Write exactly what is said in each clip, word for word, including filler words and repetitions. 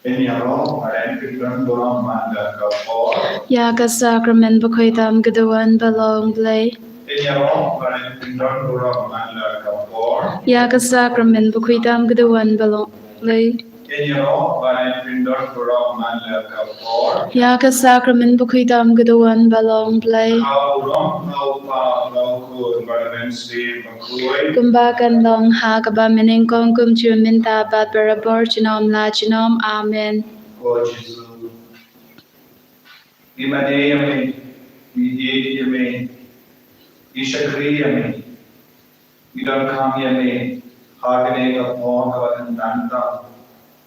Ïa ka sakramen bakhuid tam ka duwan ba long Blei. Ïa ka sakramen bakhuid tam ka duwan ba long Blei. Ïa ka sakramen bakhuid tam ka duwan ba long Blei. Kumba kan long ha kaba mynnyngkong kumjuh mynta bad barabor junom la junom. Amen. Ngi mane ïa me, ngi ïeit ïa me, ngi shakri ïa me, ngi donkam ïa me, ha kane ka por kaba kyntan tam,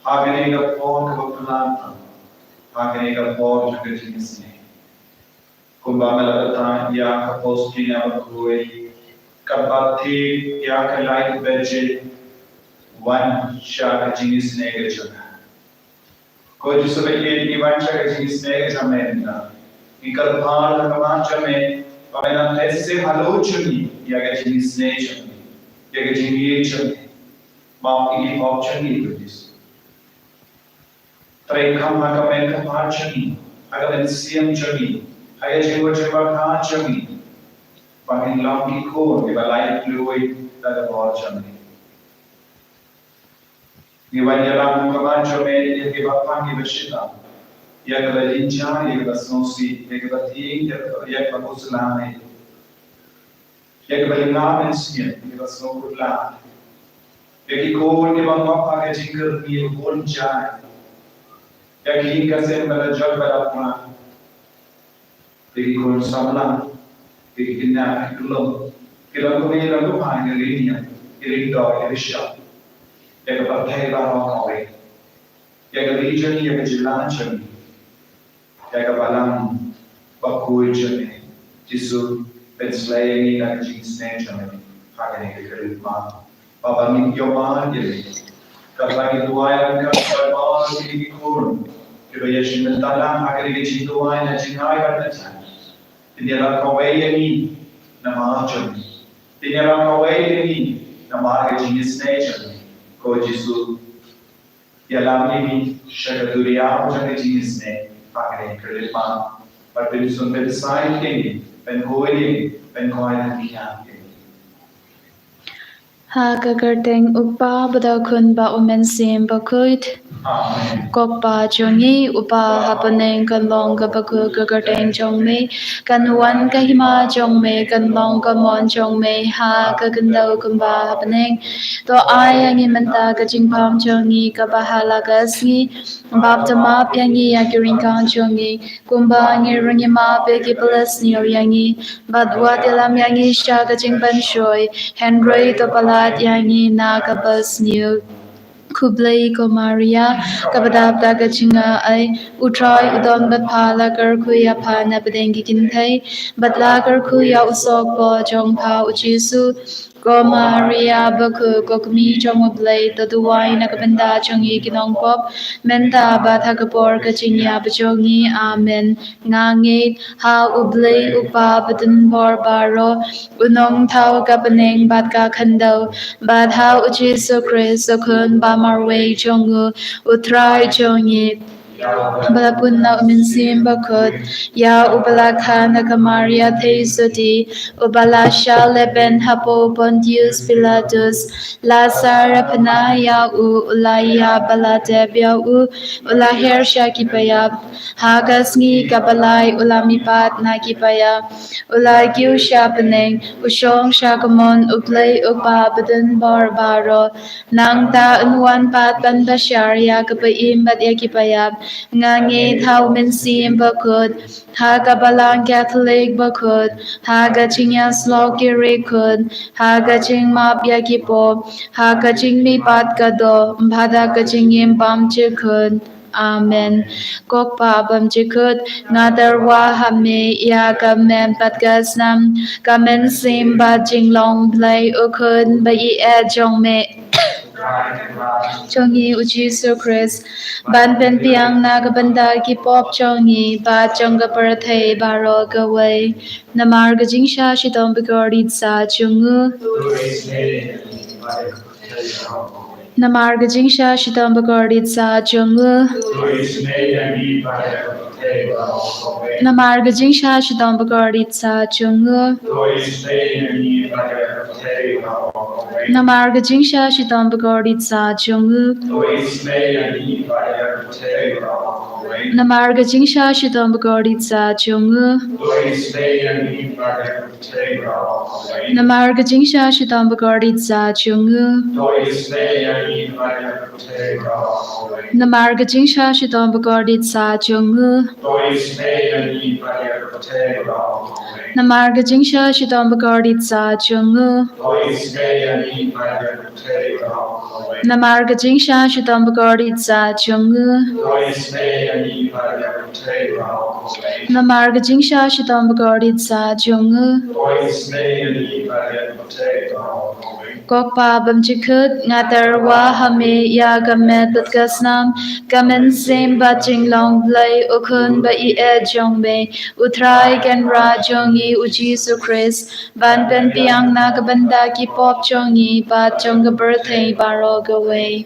ha kane ka por kaba palat tam, ha kane ka por jong ka jingisynei. Kumba me la batai ïa ka post jong nga bakhuid, kaba thied ïa ka lai baje, wan sha ka jingisynei ka jong nga. Ko Jisu ba ïeit, ngi wan sha ka jingisynei ka jong me mynta. Ngi kyrpad ha khmat jong me ba men nang lehse halor jong ngi ïa ka jingisynei jong ngi, ïa ka jingïeit jong ngi. Map ïa ki pop jong ngi ko Jisu. Trei kham ha ka men ka par jong ngi, ha ka mynsiem jong ngi, ha ka jingmut jingpyrkhat jong ngi. Ba ngin long ki khun kiba lait lwai da ka bor jong me. Ngi wan ïalam ha khmat jong me ïa kiba pang kiba shitom, ïa kiba lynjar, ïa kiba sngewsih, ïa kiba thieng, ïa kiba, ïa kiba khuslai, ïa kiba lynga mynsiem, ïa kiba sngewkhuslai, ïa ki khun kiba ngop ha ka jingkyrni ba bun jait, ïa ki ïing ka sem ba la jot ba la phra. Ïa ki khun samla, ïa ki khynnah, ïa ki khyllung, ki long kumne, ki long kumne, ïa ki ri niam, ïa ki ri doh, ïa ki ri shop, ïa ka pyrthei baroh kawei, ïa ka ri jong ngi, ïa ka jylla jong ngi, ïa ka balang bakhuid jong ngi. Jisu, pynslei ïa ngi na ka jingisynei jong ngi ha kane ka Khristmas. Baba, ngin ïoh ban ïa me. Kata ngi duwai ïa ka, ka ba ki khun kiba ïa shim bynta lang ha kane ka jingduwai na jingai bad na jingïaid. Pynïaid kawei ïa ngi namar jong ngi. Pynïaid kawei ïa ngi namar ka jingisynei jong ngi. Ko Jisu, ïalam ïa ngi sha ka duriaw jong ka jingisynei ha kane ka Khristmas. Bad pynsum pynsaid ïa ngi, pynkhuid ïa ngi, pynkoit pynhiar ïa ngi. Ha ka kyrteng U Kpa bad U Khun bad U Mynsiem Bakhuid. Amen. Ko Kpa jong ngi uba ha bneng, kan long kaba khuid ka kyrteng jong me, kan wan ka hima jong me, kan long ka mon jong me ha ka khyndew kumba ha bneng. To ai ïa ngi mynta ka jingpang jong ngi kaba ha la ka sngi. Bad to map ïa ngi ïa ki ryngkang jong ngi, kumba ngi ruh ngi map ïa kiba la sniew ïa ngi. Bad wat ïalam ïa ngi sha ka jingpynshoi, hynrei to palat ïa ngi na kaba sniew. Khublei ko Maria, kaba dap da ka jingaiei, U Trai u don bad pha, la kyrkhu ïa pha na pdeng ki kynthei, bad la kyrkhu ïa u sohpop jong pha U Jisu. Ko Maria bakhuid, ko kmie jong U Blei, to duwai na ka bynta jong ngi ki nongpop, mynta bad ha ka por ka jingïap jong ngi. Amen. Nga ngeit ha U Blei U Kpa badonbor baroh, U Nongthaw ka bneng bad ka khyndew, bad ha U Jisu Khrist, U Khun ba marwei jong U, U Trai jong ngi, ba la pun na U Mynsiem Bakhuid, ïa uba la kha na ka Maria Theisotti, uba la shah lehbeiñ hapoh Pontius Pilatus, la sah ra pynah ïa u, u la ïap bad la tep ïa u, u la her sha ki baïap. Ha ka sngi kaba lai u la mihpat na ki baïap, u la kiew sha bneng, u shong sha ka mon U Blei U Kpa badonbor baroh. Nangta un wan pat ban bishar ïa kiba im bad ïa kiba ïap. Nga ngeit ha U Mynsiem Bakhuid, ha ka Balang Katholik bakhuid, ha ka jingïasyllok ki riewkhuid, ha ka jingmap ïa ki pop, ha ka jingmihpat ka doh, bad ha ka jingim bymjukut. Amen. Ko Kpa bymjukut, nga tyrwa ha me ïa ka met bad ka snam, ka mynsiem bad jinglong Blei U Khun ba ïeit jong me, jong ngi U Jisu Khrist, ban pynbiang na ka bynta ki pop jong ngi bad jong ka pyrthei baroh kawei. Namar ka jingshah shitom bakordit sah jong u. Namar ka jingshah shitom bakordit sah jong u. To isynei ïa ngi bad ïa ka pyrthei baroh kawei. Namar ka jingshah shitom bakordit sah jong u. To isynei ïa ngi bad ïa ka pyrthei baroh kawei. Namar ka jingshah shitom bakordit sah jong u. To isynei ïa ngi bad ïa ka pyrthei baroh kawei. Namar ka jingshah shitom bakordit sah jong u. To isynei ïa ngi bad ïa ka pyrthei baroh kawei. Namar ka jingshah shitom bakordit sah jong u. To isynei ïa ngi bad ïa ka pyrthei baroh kawei. Namar ka jingshah shitom bakordit sah jong u. To isynei ïa ngi bad ïa ka pyrthei baroh kawei. Namar ka jingshah shitom bakordit sah jong u. To isynei ïa ngi bad ïa ka pyrthei baroh kawei. Namar ka jingshah shitom bakordit sah jong u. To isynei ïa ngi bad ïa ka pyrthei baroh kawei. Namar ka jingshah shitom bakordit sah jong u. To isynei ïa ngi bad ïa ka pyrthei baroh kawei. Ko Kpa bymjukut, nga tyrwa ha me ïa ka met bad ka snam, ka mynsiem bad jinglong Blei, u Khun ba ïeit jong me, u Trai Kynrad jong ngi u Jisu Khrist, ban pynbiang na ka bynta ki pop jong ngi bad jong ka pyrthei baroh kawei.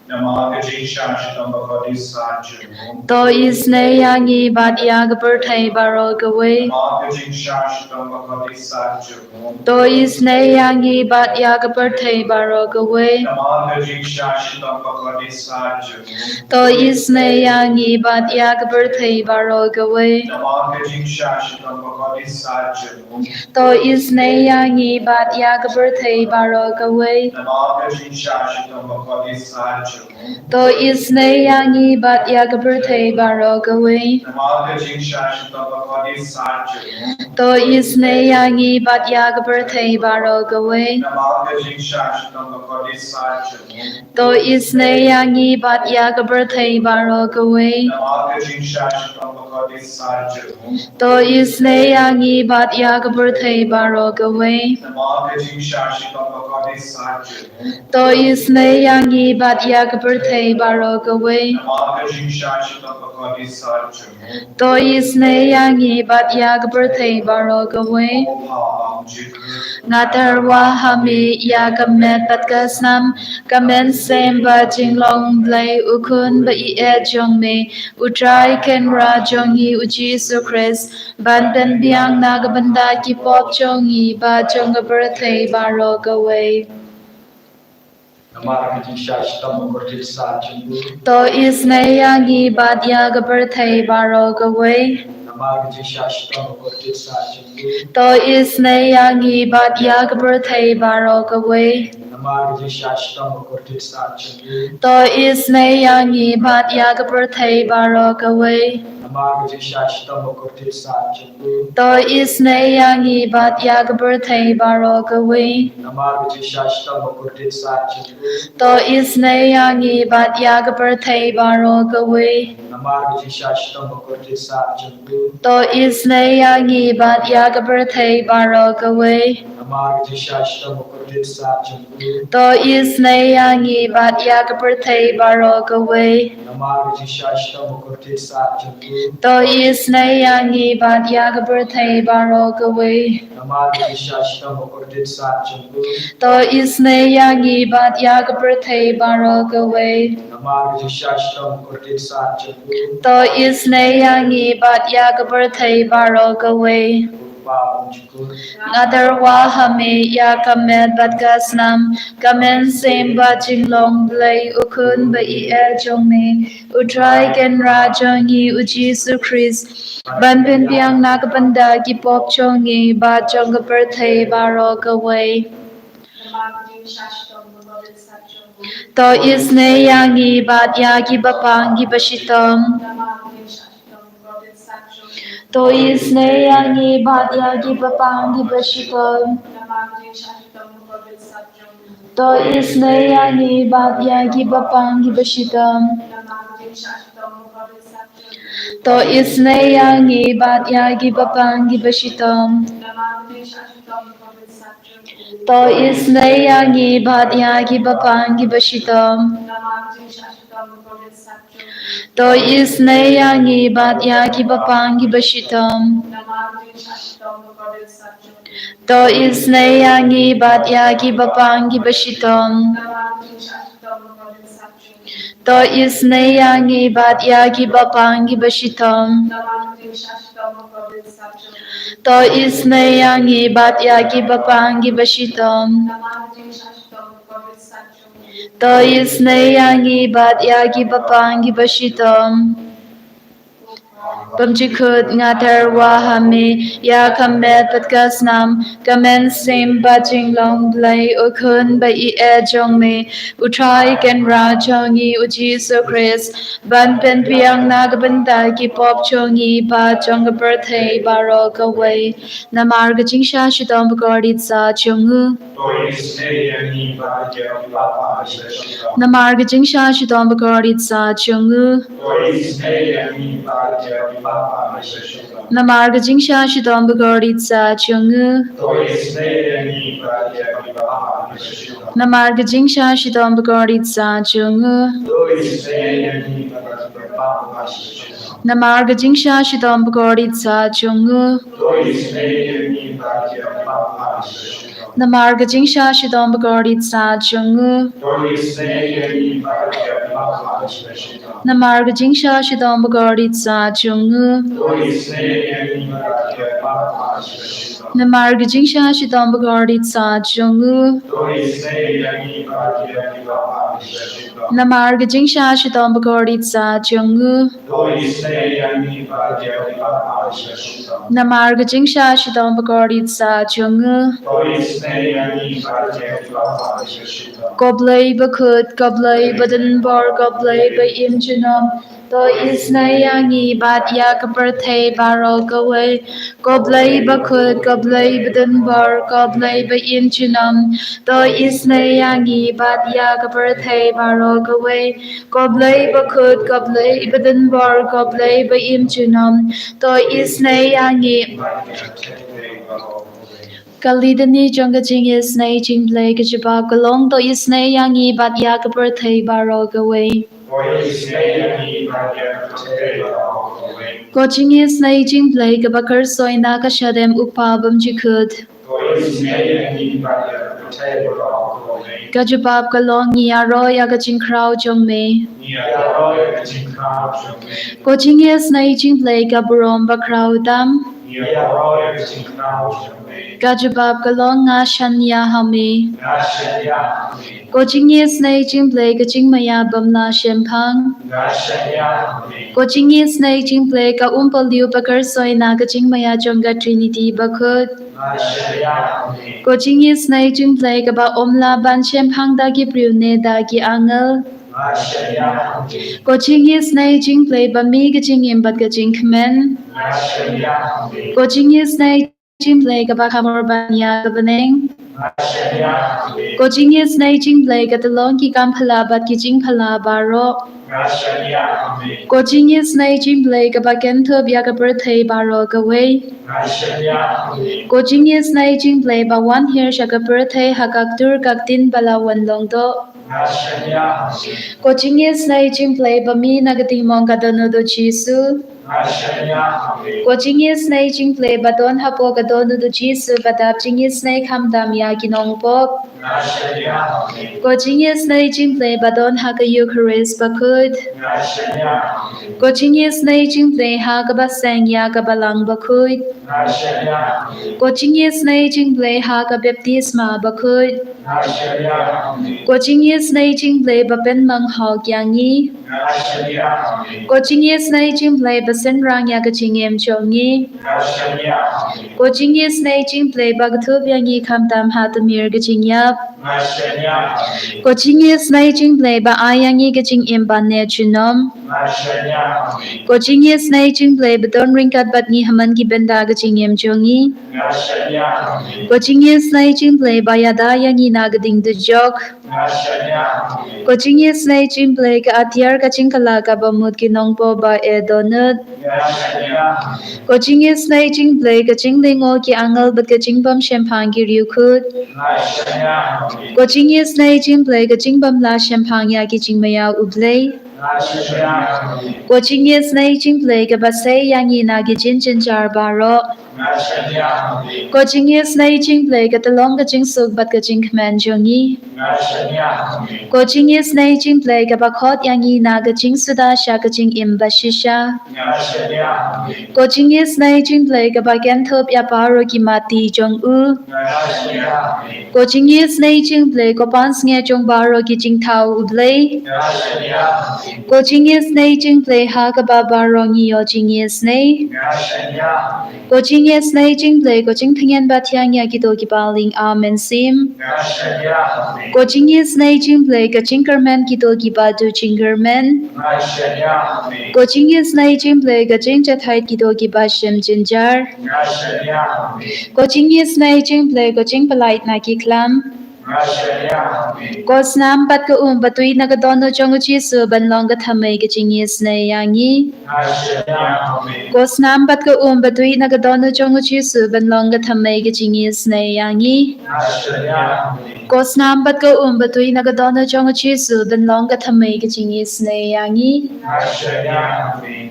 Namar ka jingshah shitom bakordit sah jong u. To isynei ïa ngi bad ïa ka pyrthei baroh kawei. Namar ka jingshah shitom bakordit sah jong u. To isynei ïa ngi bad ïa ka pyrthei baroh kawei. Namar ka jingshah shitom bakordit sah jong u. To isynei ïa ngi bad ïa ka pyrthei baroh kawei. Namar ka jingshah shitom bakordit sah jong u. To isynei ïa ngi bad ïa ka pyrthei baroh kawei. Namar ka jingshah shitom bakordit sah jong u. To isynei ïa ngi bad ïa ka pyrthei baroh kawei. Namar ka jingshah shitom bakordit sah jong u. To isynei ïa ngi bad ïa ka pyrthei baroh kawei. Namar ka jingshah shitom bakordit sah jong u. To isynei ïa ngi bad ïa ka pyrthei baroh kawei. Namar ka jingshah shitom bakordit sah jong u. To isynei ïa ngi bad ïa ka pyrthei baroh kawei. Namar ka jingshah shitom bakordit sah jong u. To isynei ïa ngi bad ïa ka pyrthei baroh kawei. Namar ka jingshah shitom bakordit sah jong u. To isynei ïa ngi bad ïa ka pyrthei baroh kawei. Ko Kpa bymjukut. Nga tyrwa ha me ïa ka met bad ka snam, ka mynsiem bad jinglong Blei, u Khun ba ïeit jong me, u Trai Kynrad jong ngi u Jisu Khrist, ban pynbiang na ka bynta ki pop jong ngi bad jong ka pyrthei baroh kawei. Namar ka jingshah shitom bakordit sah jong u. To isynei ïa ngi bad ïa ka pyrthei baroh kawei. Namar ka jingshah shitom bakordit sah jong u. To isynei ïa ngi bad ïa ka pyrthei baroh kawei. Namar ka jingshah shitom bakordit sah jong u. To isynei ïa ngi bad ïa ka pyrthei baroh kawei. Namar ka jingshah shitom bakordit sah jong u. To isynei ïa ngi bad ïa ka pyrthei baroh kawei. Namar ka jingshah shitom bakordit sah jong u. To isynei ïa ngi bad ïa ka pyrthei baroh kawei. Namar ka jingshah shitom bakordit sah jong u. To isynei ïa ngi bad ïa ka pyrthei baroh kawei. Namar ka jingshah shitom bakordit sah jong u. To isynei ïa ngi bad ïa ka pyrthei baroh kawei. Namar ka jingshah shitom bakordit sah jong u. To isynei ïa ngi bad ïa ka pyrthei baroh kawei. Namar ka jingshah shitom bakordit sah jong u. To isynei ïa ngi bad ïa ka pyrthei baroh kawei. Namar ka jingshah shitom bakordit sah jong u. To isynei ïa ngi bad ïa ka pyrthei baroh kawei. Ko Kpa bymjukut. Nga tyrwa ha me ïa ka met bad ka snam, ka mynsiem bad jinglong Blei, u Khun ba ïeit jong me, u Trai Kynrad jong ngi u Jisu Khrist, ban pynbiang na ka bynta ki pop jong ngi bad jong ka pyrthei baroh kawei. To isynei ïa ngi bad ïa kiba pang kiba shitom. To isynei ïa ngi bad ïa kiba pang kiba shitom. To isynei ïa ngi bad ïa kiba pang kiba shitom. To isynei ïa ngi bad ïa kiba pang kiba shitom. To isynei ïa ngi bad ïa kiba pang kiba shitom. To isynei ïa ngi bad ïa kiba pang kiba shitom. To isynei ïa ngi bad ïa kiba pang kiba shitom. To isynei ïa ngi bad ïa kiba pang kiba shitom. To isynei ïa ngi bad ïa kiba pang kiba shitom. To isynei ïa ngi bad ïa kiba pang kiba shitom. Bymjukut nga tyrwa ha me ïa ka met bad ka snam, ka mynsiem bad jinglong Blei, U Khun ba ïeit jong me, U Trai Kynrad jong ngi U Jisu Khrist, ban pynbiang na ka bynta ki pop jong ngi bad jong ka pyrthei baroh kawei. Namar ka jingshah shitom bakordit sa jong u. Namar ka jingshah shitom bakordit sa jong u. Namar ka jingshah shitom bakordit sa jong u. Namar ka jingshah shitom bakordit sa jong u. Namar ka jingshah shitom bakordit sa jong u. Namar ka jingshah shitom bakordit sa jong u. Namar ka jingshah shitom bakordit sa jong u. Namar ka jingshah shitom bakordit sa jong u. Namar ka jingshah shitom bakordit sa jong u. Namar ka jingshah shitom bakordit sa jong u. Ko Blei bakhuid, ko Blei badonbor, ko Blei ba im junom. To isynei ïa ngi bad ïa ka pyrthei baroh kawei. Ko Blei bakhuid, ko Blei badonbor, ko Blei ba im junom. To isynei ïa ngi bad ïa ka pyrthei baroh kawei. Ko Blei bakhuid, ko Blei badonbor, ko Blei ba im junom. To isynei ïa ngi. Ka litany jong ka jingisynei jong U Blei ka jubab ka long, to isynei ïa ngi bad ïa ka pyrthei baroh kawei. Ko jingisynei jong U Blei kaba kyrshoi na ka shadem U Kpa bymjukut. Ka jubab ka long, ngi ïaroh ïa ka jingkhraw jong me. Ko jingisynei jong U Blei ka burom bakhraw tam. Ka jubab ka long, nga shaniah ha me. Ko jingisynei jong U Blei ka jingmaïa bym lah shemphang. Ko jingisynei jong U Blei ka umpylliew ba kyrshoi na ka jingmaïa jong ka Trinity bakhuid. Ko jingisynei jong U Blei kaba ym lah ban shemphang da ki briew ne da ki angel. Ko jingisynei jong U Blei ba mih ka jingim bad ka jingkmen. Ko jingisynei jong U Blei kaba kham mur ban ïa ka bneng. Ko jingisynei jong U Blei ka tyllong ki kam phylla bad ki jingphylla baroh. Ko jingisynei jong U Blei kaba kynthup ïa ka pyrthei baroh kawei. Ko jingisynei jong U Blei ba wan hiar sha ka pyrthei ha ka ktur ka ktien ba la wan long doh. Ko jingisynei jong U Blei ba mih na ka diengmong ka dohnud U Jisu. Ko jingisynei jong U Blei ba don hapoh ka dohnud U Jisu ba dap jingisynei khamtam ïa ki nongpop. Ko jingisynei jong U Blei ba don ha ka Eukharist bakhuid. Ko jingisynei jong U Blei ha kaba seng ïa ka Balang bakhuid. Ko jingisynei jong U Blei ha ka baptisma bakhuid. Ko jingisynei jong U Blei ba pynmong hok ïa ngi. Ko jingisynei jong U Blei ba synran ïa ka jingim jong ngi. Ko jingisynei jong U Blei ba kdup ïa ngi khamtam ha tmier ka jingïap. Ko jingisynei jong U Blei ba ai ïa ngi ka jingim ba neh junom. Ko jingisynei jong U Blei ba don ryngkat bad ngi ha man ki bynta ka jingim jong ngi. Ko jingisynei jong U Blei ba ïada ïa ngi na ka ding dujok. Ko jingisynei jong U Blei ka atiar ka jingkylla kaba mut ki nongpop ba eh dohnud. Ko jingisynei jong U Blei ka jinglyngngoh ki angel bad ka jingbym shemphang ki riewkhuid. Ko jingisynei jong U Blei ka jingbym lah shemphang ïa ki jingmaïa U Blei. Nga shaniah ha me. Ko jingisynei jong U Blei kaba sei ïa ngi na ki jingjynjar baroh. Nga shaniah ha me. Ko jingisynei jong U Blei ka tyllong ka jingsuk bad ka jingkmen jong ngi. Nga shaniah ha me. Ko jingisynei jong U Blei kaba khot ïa ngi na ka jingsuda sha ka jingim bashisha. Nga shaniah ha me. Ko jingisynei jong U Blei kaba kynthup ïa baroh ki matti jong u. Nga shaniah ha me. Ko jingisynei jong U Blei ko pansngiat jong baroh ki jingthaw U Blei. Nga shaniah ha me. Ko jingisynei jong U Blei ha kaba baroh ngi ïoh jingisynei. Nga shaniah ha me. Ko jingisynei jong U Blei ko jingtngen bathiang ïa kito kiba ling ha mynsiem. Nga shaniah ha me. Ko jingisynei jong U Blei ka jingkyrmen kito kiba duh jingkyrmen. Nga shaniah ha me. Ko jingisynei jong U Blei ka jingjahthait kito kiba shem jynjar. Nga shaniah ha me. Ko jingisynei jong U Blei ko jingpyllait na ki khlam. Nga shaniah ha me. Ko snam bad ka um ba tuid na ka dohnud jong U Jisu ban long ka thymmei ka jingisynei ïa ngi. Nga shaniah ha me. Ko snam bad ka um ba tuid na ka dohnud jong U Jisu ban long ka thymmei ka jingisynei ïa ngi. Nga shaniah ha me. Ko snam bad ka um ba tuid na ka dohnud jong U Jisu ban long ka thymmei ka jingisynei ïa ngi. Nga shaniah ha me.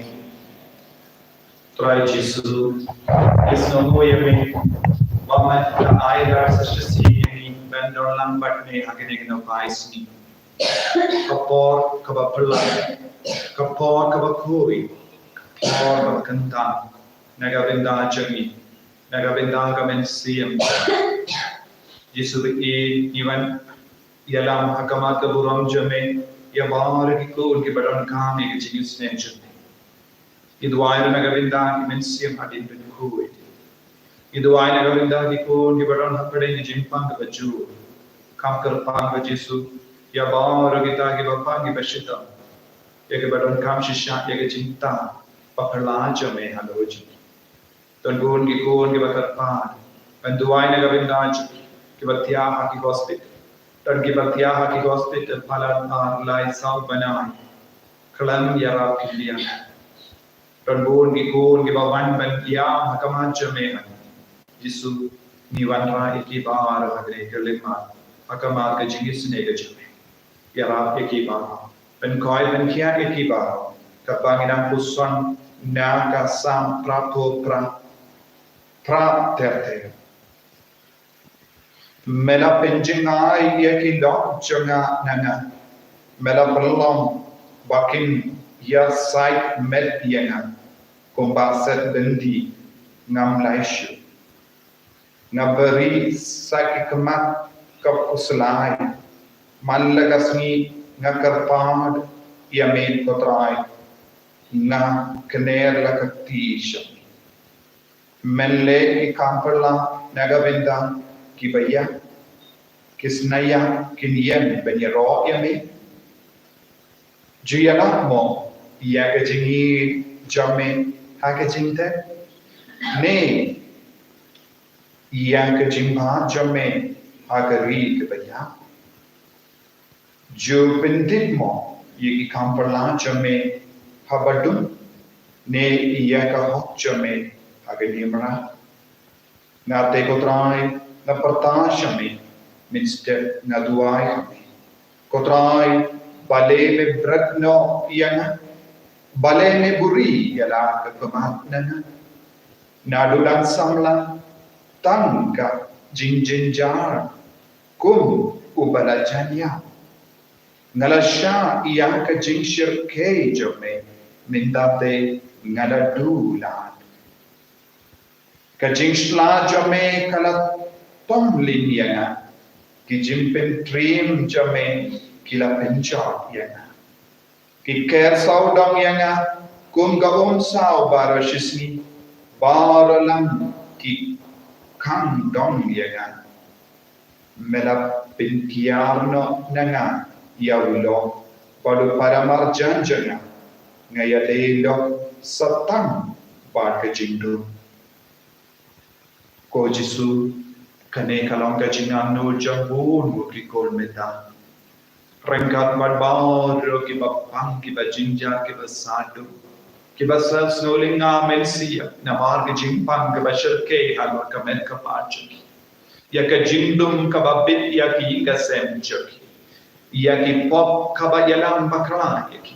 Trai Jisu, ngi sngewnguh ïa me ba me la ai da sa shisien ïa ngi ban don lang bad me ha kane ka nongpyni sngi. Ka por kaba phylla, ka por kaba khuid, ka por kaba kyntang na ka bynta jong ngi, na ka bynta ka mynsiem. Jisu ba ïeit, ngi wan ïalam ha khmat ka burom jong me ïa baroh ki khun kiba donkam ïa ka jingisynei jong me. Ngi duwai ruh na ka bynta ki mynsiem hadien ba khuid. Ngi duwai na ka bynta ki khun kiba don hapdeng ka jingpang kaba jur. Kham kyrpang ko Jisu ïa baroh kita kiba pang kiba shitom, ïa kiba donkam shisha ïa ka jingtap ba phylla jong me halor jong ngi. Don bun ki khun kiba kyrpad ban duwai na ka bynta jong ki, kiba thiah ha ki hospital. Don kiba thiah ha ki hospital palat ar lai saw bnai khlem ïarap ki liang. Don bun ki khun kiba wan ban ïam ha khmat jong me. Jisu, ngi wanrah ïa ki baroh ha kane ka lyndet ha khmat ka jingisynei ka jong me. Ïarap ïa ki baroh, pynkhiah, pynkhiah ïa ki baroh. Kaba ngi nang puson na ka Salm phra phew phra, phra ter ter. Me la pynjngai ïa ki lok jong nga na nga. Me la pynlong ba kin ïasaid met ïa nga. Kumba set byndi ngam lait shuh. Nga bri sa ki khmat ka khuslai. Man la ka sngi nga kyrpad ïa me ko Trai. Nga kner la ka kti sha me. Men leh ki kam phylla na ka bynta kiba ïap. Ki snaiah kin ïeng ban ïaroh ïa me. Ju ïalap mo ïa ka jingïeit jong me ha ka jingtep, ne ïa ka jingbha jong me ha ka ri kaba ïap? Ju pyndit mo ïa ki kam phylla jong me ha ba dum, ne ïa ka hok jong me ha ka niamra? Nga te ko Trai nga pyrta sha me, mynstep nga duwai ha me. Ko Trai, balei me bret noh ïa nga? Balei me buhrieh ïa la ka khmat na nga? Naduh dang samla tang ka jingjynjar kum uba la jan ïap. Nga la shah ïa ka jingshyrkhei jong me, mynta te nga la duh lad. Ka jingshla jong me ka la tong lyn ïa nga. Ki jingpyntriem jong me ki la pynjot ïa nga. Ki ker sawdong ïa nga kum ka um saw baroh shisngi. Baroh lang ki khang dong ïa nga. Me la pynkiar noh na nga ïa u lok bad u paramarjan jong nga. Nga ïaleh lok sa tang bad ka jingdum. Ko Jisu, kane ka long ka jingangnud jong bun ki khun mynta. Ryngkat bad baroh kiba pang, kiba jynjar, kiba sah dum, kiba sah sngewlyngngoh mynsiem namar ka jingpang kaba shyrkhei halor ka met ka phad jong ki. Ïa ka jingdum kaba bit ïa ki ïing ka sem jong ki. Ïa ki pop kaba ïalam bakla ïa ki.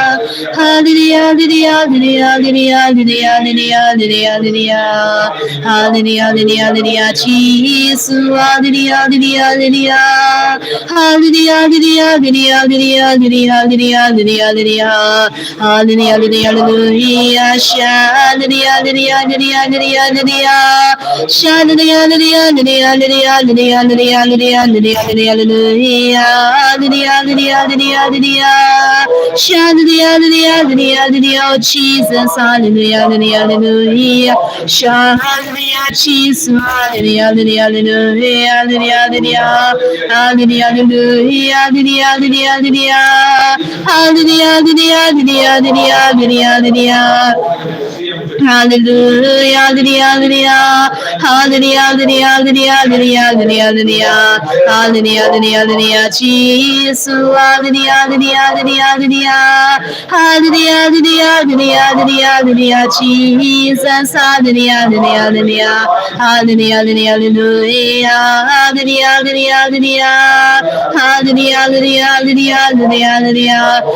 Hallelujah, hallelujah, hallelujah, hallelujah, hallelujah, hallelujah, hallelujah. Hallelujah, hallelujah, hallelujah, Jisu, hallelujah, hallelujah, hallelujah. Hallelujah, hallelujah, hallelujah, hallelujah, hallelujah, hallelujah, hallelujah. Hallelujah, hallelujah, hallelujah, hallelujah. Sha, hallelujah, hallelujah, hallelujah, hallelujah, hallelujah. Sha, hallelujah, hallelujah, hallelujah, hallelujah, hallelujah, hallelujah, hallelujah, hallelujah. Hallelujah, hallelujah, hallelujah, hallelujah. Sha, hallelujah, hallelujah, hallelujah, hallelujah. Oh, Jesus, hallelujah, hallelujah, hallelujah. Sha, hallelujah, Jesus, hallelujah, hallelujah, hallelujah, hallelujah, hallelujah. Hallelujah, hallelujah, hallelujah, hallelujah, hallelujah. Hallelujah, hallelujah, hallelujah, hallelujah, hallelujah. Hallelujah, hallelujah, hallelujah. Hallelujah, hallelujah, hallelujah, hallelujah, hallelujah. Hallelujah, hallelujah, hallelujah, Jesus. Hallelujah, hallelujah, hallelujah, hallelujah. Hallelujah, hallelujah, hallelujah, hallelujah, hallelujah, Jesus. Hallelujah, hallelujah, hallelujah. Hallelujah, hallelujah, hallelujah. Hallelujah, hallelujah, hallelujah, hallelujah. Hallelujah, hallelujah, hallelujah, hallelujah, hallelujah.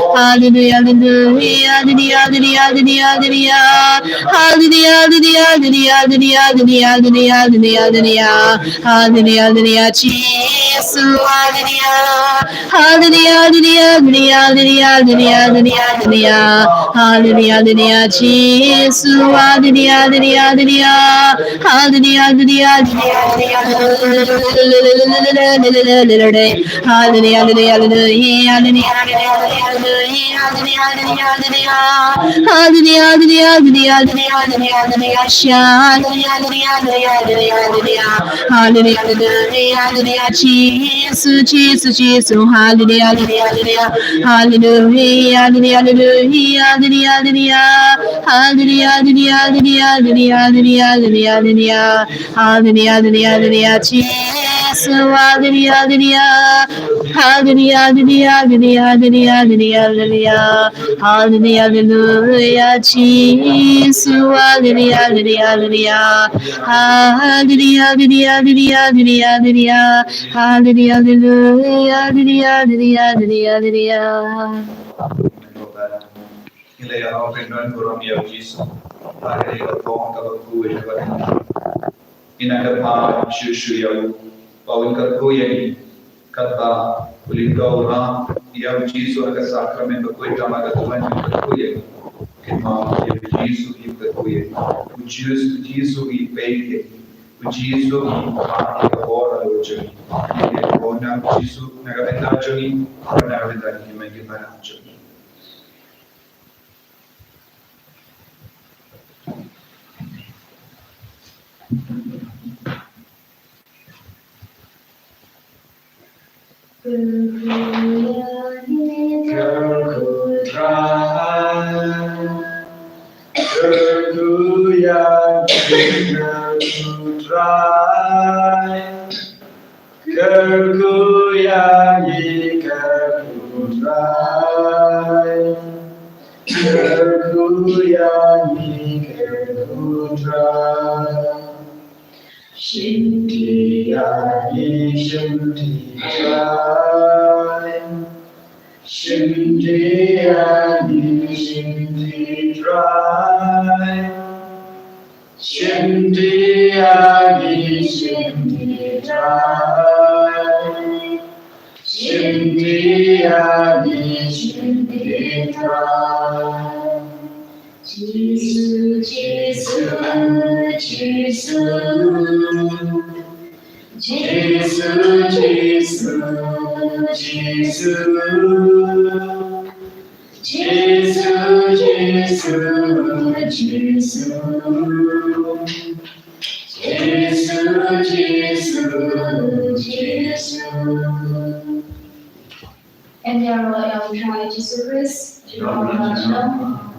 Hallelujah, hallelujah, hallelujah, hallelujah, hallelujah. Hallelujah, hallelujah, hallelujah, hallelujah, hallelujah, hallelujah, hallelujah. Hallelujah, hallelujah, Jesus, hallelujah. Hallelujah, hallelujah, hallelujah, hallelujah, hallelujah, hallelujah. Hallelujah, hallelujah, Jesus, hallelujah, hallelujah, hallelujah. Hallelujah, hallelujah, hallelujah, hallelujah. Hallelujah, hallelujah, hallelujah, hallelujah, hallelujah, hallelujah, hallelujah. Hallelujah, hallelujah, hallelujah, hallelujah, hallelujah. Sha, hallelujah, hallelujah, hallelujah, hallelujah, hallelujah. Hallelujah, hallelujah, hallelujah, Jesus, Jesus, Jesus. Hallelujah, hallelujah, hallelujah. Hallelujah, hallelujah, hallelujah, hallelujah, hallelujah. Hallelujah, hallelujah, hallelujah, hallelujah, hallelujah, hallelujah. Hallelujah, hallelujah, hallelujah, Jesus. Hallelujah, hallelujah. Hallelujah, hallelujah, hallelujah, hallelujah, hallelujah. Hallelujah, hallelujah, Jesus. Hallelujah, hallelujah, hallelujah. Hallelujah, hallelujah, hallelujah, hallelujah, hallelujah. Hallelujah, hallelujah, hallelujah, hallelujah, hallelujah. Ngi la ïaroh pynban burom ïa u Jisu. Ba ka dei ka bong kaba khuid kaba dei. Ngi nang kyrpad shuh shuh ïa u ba un kyrkhu ïa ngi. Katba u Lyndoh u rah ïa u Jisu ha ka sakramen bakhuid, tangba ka duwan jong ka kyrkhu ïa ngi. Kynmaw, ïa u Jisu hi ka kyrkhu ïa ngi. U Jisu, u Jisu hi peit ïa ngi. U Jisu hi phah ïa ka bor halor jong ngi. Ïa ka bor na u Jisu, na ka bynta jong ngi, na ka bynta ki hynmen ki para jong ngi. Kyrkhu ïa ngi, kyrkhu Trai. Kyrkhu ïa ngi, kyrkhu Trai. Kyrkhu ïa ngi, kyrkhu Trai. Kyrkhu ïa ngi, kyrkhu Trai. Shim ti ïa ngi, shim ti Trai. Shim ti ïa ngi, shim ti Trai. Shim ti ïa ngi, shim ti Trai. Shim ti ïa ngi, shim ti Trai. Jisu, Jisu, Jisu. Jisu, Jisu, Jisu. Jisu, Jisu, Jisu. Jisu, Jisu, Jisu. Ïaroh ïa u Trai Jisu Khrist. Ïaroh ïa u Trai.